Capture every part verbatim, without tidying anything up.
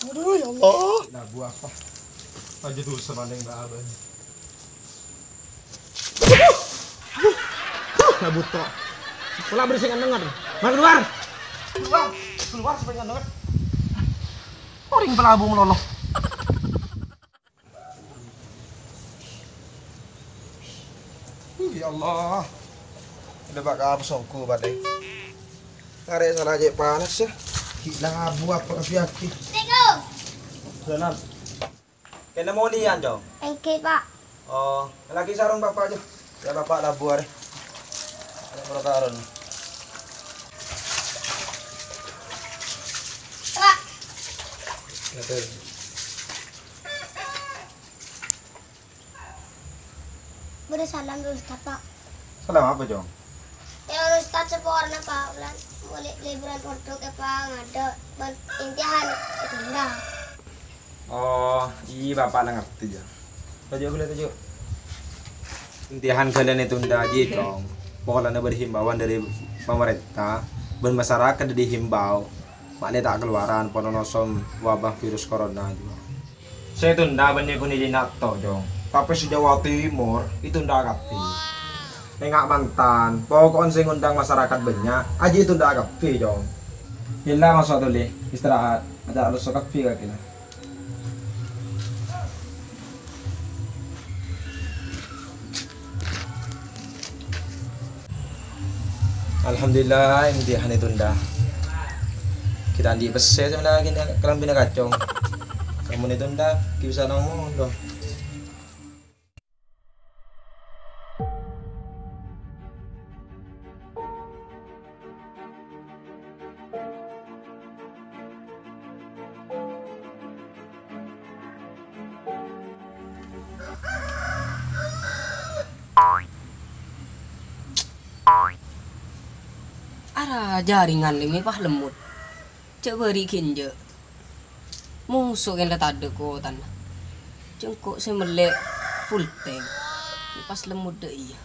Aduh, ya Allah. Labu apa? Aja dulu sepaneng nggak abah. Labu tok. Pola bersih kan dengar. Mari keluar. Keluar. Keluar sepaneng dengar. Oring pelabu meloloh. Uh, ya Allah. Ada bakal songko balik. Tarik sana aja panas ya. Gila, labu apa kasih aki? Assalamualaikum. Salam. Kena molian, Cong? Enggak, Pak. Oh, lagi sarung Bapak aja. Ya, Bapak labu are. Ada perkara nih. Pak. Ada. Bâdâ salam, Ustaz, Pak. Salam apa, Cong? Ya, Ustaz, saporana, Pak. Bulan mulai liburan pondhuk, ya, Pak, ngadâ' ban imtihan ditunda. Oh, iyâ, Bapakna ngerti, jâ. Toju', ghulâ, toju'. Imtihan ghâlâna ditunda, jiyâ, Cong. Polana bâdâ himbauan dâri pamarènta, bân masyarakat dihimbau. Ma'lè ta' kalowaran, ponaosom wabah virus corona jiyâ. Sè tunda bânnè ghun è dinna' to, Cong. Tapè sè Jawa Timur ètunda kabbhi. Enga' mantan, poko'en sè ngondang masyarakat bânnya', ajiyâ ètunda kabbhi, Cong. Ella maso' dhuli, istirahat. Acara lesso kabbhi kakèna. Alhamdulillah, imtihan ètunda. Kita andi' pèssè sampèyan kalambhina kacong. Lamun ètunda, ghi' bisa nang mondhuk. Ara jaringan lè mè' pas lemmot. Jhâ' bâri' ghenjâ'. Moso kèng la tadâ' kotana. Jhâ' engko' sè mellè full tank. Pas lemmot dâ' iyâ.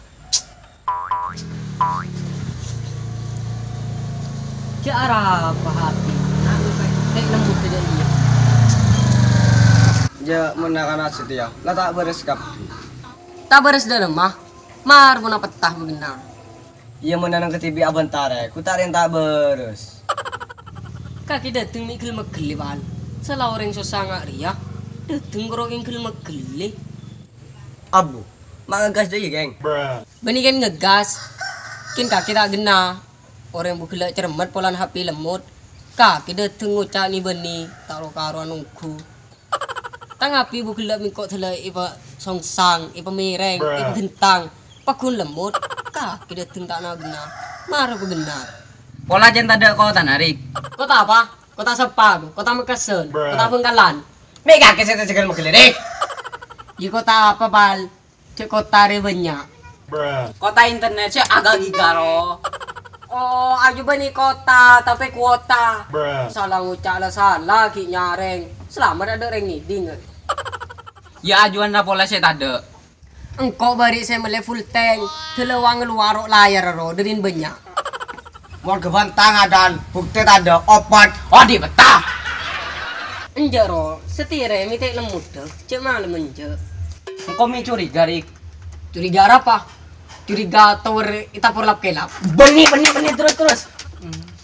Jhâ' arapa hati. Nah, engko' ta' lemmot dâ' iyâ. Jhâ' mon na-kana satèya, la ta' bârâs kabbhi. Ta' bârâs dâlemma? Mar pona pettah bâgenna. Iyâ, mon nang kadhibi' abhântarè, gu ta' rèng ta' bârâs. Kakè dâteng mè' ghel-meghellè, Wan. Sala orèng sossa nga' rèya, dâteng koro kèng ghel-meghellè. Abbhu, ma' ngègas dâ' iyâ, Kèng? Bânnè kèng ngègas. Kèng kakè ta' ghenna. Orèng bhu ghellâ' cermet polana H P lemmot. Kakè dâteng ngoca' nè-bânnè, ta' ro-karowan ongghu. Tang H P bhu ghellâ' mèngko' dâlâ èpasongsang, èpamèrèng, èpaghentang. Pagghun lemmot, kakè dâteng ta' na-ghenna. Mara paghenna. Pola jhân tadâ' kotana, Rik. Kota apa? Kota Sepang, Kota Mekkessen, Kota Bangkalan. Mè' kakè sè ta' jhâghâl meghellè, Rik. Iyâ kota apa, Pal? Jhâ' kota rè bânnya'. Kota internet sè aga giga, ro. Oh, ajubâ nè kota, tapè kuota. Sala ngoca' la sala, ghi' nyarèng. Salamet adâ' rèng ngèdhing. Iyâ, ajuwân ra pola sè tadâ'. Engko' bâri' sè mellè full tank, dâlâ wang lowar ro' layar ro, dârin bânnya'. Mon ghâbân tangadan, bhuktè tadâ', obat, odi' betta. Enjâ', ro, satèya rè mè' ta' lemmot dâ', jhâ' malem enjâ'. Engko' mè' curiga, Rik. Curiga arapa? Curiga tower ètabor lap-kelap. Bânnè, bânnè, bânnè, terus, terus.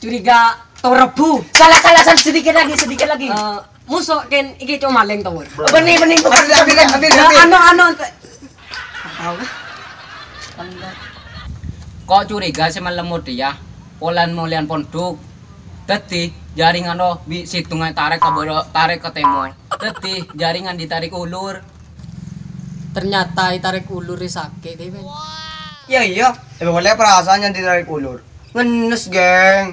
Curiga tower rebbhu. Salah, salah, salah, sedikit lagi, sedikit lagi. Eh, Moso' kèng iki coma malèng tower. Bânnè, bânnè, bukan, ambil, ambil, ambil. Anu, anu, ente-, tao kah? Ko' curiga sè malemmot iyâ, polana molèyan pondhuk. Dhâddhi, jaringan ro bi' sèdhungnga ètarèk ka bârâ', tarèk ka tèmor. Dhâddhi, jaringan ditarik ulur. Ternyata ètarèk ulur rè sakè', dè, Ben. Iyâ, iyâ. Tapè polè perasaan yang ditarik ulur. Ngennes, geng.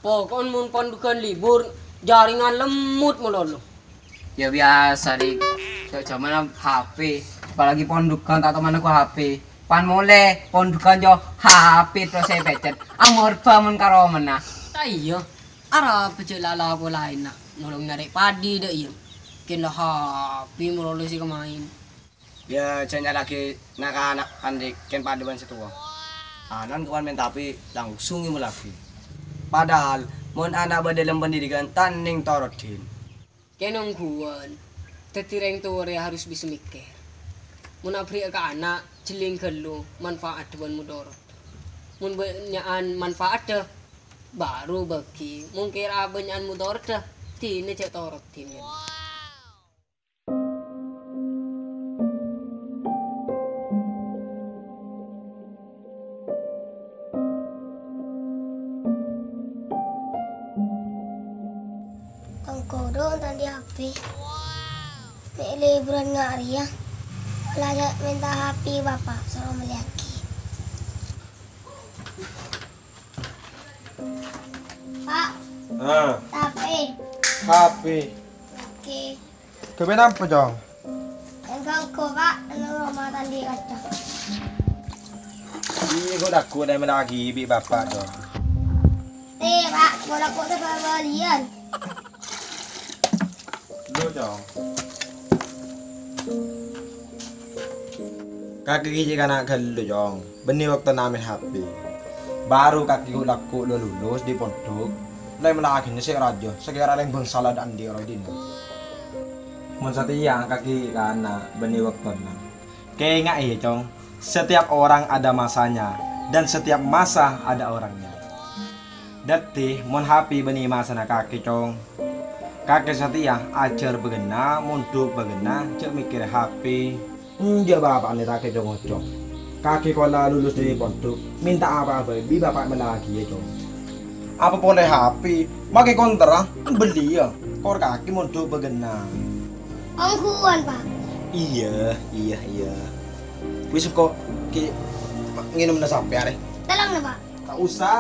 Poko'en mon pondhughân libur, jaringan lemmot malolo. Ya biasa, Dik. Jhâ' jhâmanna H P, apalagi pondhughân ta' tomanna ku H P. Pan molè pondhughân jhâ' H P terros sè èpècèt. Amorba mon ka romana. Ta' iyâ, arapa jhâ' la-, lapo laènna nolong nyarè' padi dâ' iyâ. Kèng la H P malolo sè èkamaèn. Ya, jhâ' nyarè'aghi na'-kana', Andik, kèng padâ bân sè towa. Anan kawan men tapi langsung èmola'aghi. Padahal, mon ana' bâdâ è dâlem pendidikan, ta' nèng toro' dhin. Yâ nongghuwân. Dhâddhi rèng towa rèya harus bisa mèkkèr. Mon aberri'â ka ana', jhelling ghâllu manfaatdhâ bân mudhârattâ. Mon bânnya'an manfaatdhâ, bhuru bâgi. Mon kèra bânnya'an mudhârattâ, dinah jhâ' torot dinah. Tang kodhung tadâ' H P. Mè' liburan nga' rèya. Ola jhâ' mènta H P bapa', soro mellèyaghi. Pa'. Ah. H P. H P. Oke. Ghâbây napa, Cong? Enggak, kok, Pak. Enggak, rumah tadi kaca. Iyâ, kok lagghu' nèmellaghi bi' bapa', Cong. Eh, Pak, bola kok udah balian. Lo, Cong. Kakè ghi' cè' kana' ghâllu, Cong. Bânnè bâktona maèn H P. Bhuru kakè ghu'-lagghu' lo lulus dâri pondhuk. Lè mènta aghâna sè rajâ, sakèra rèng bhângsalla dâ' andi' rowa è dinna. Mon satèya kakè kana' bânnè bâktona. Kaènga'è, Cong, setiap orang ada masanya, dan setiap masa ada orangnya. Dhâddhi, mon H P bânnè masana kakè, Cong, kakè satèya ajhâr bâgâna, mondhuk bâgâna, jhâ' mèkkèrè H P. Enjâ' bapa'na kakè, Cong, Cong. Kakè kola lulus dâri pondhuk, mènta apa bhâi bi' bapa' mellèyaghiyâ, Cong. Apa polè H P? Makè kontra, belliyâ. Kor kakè mondhuk bâgâna. Ongghuwân, Pak. Iyâ, iyâ, iyâ. Wis, engko' ghi' ngènomma sapè arè. Tolong, Pak. Ta' osa.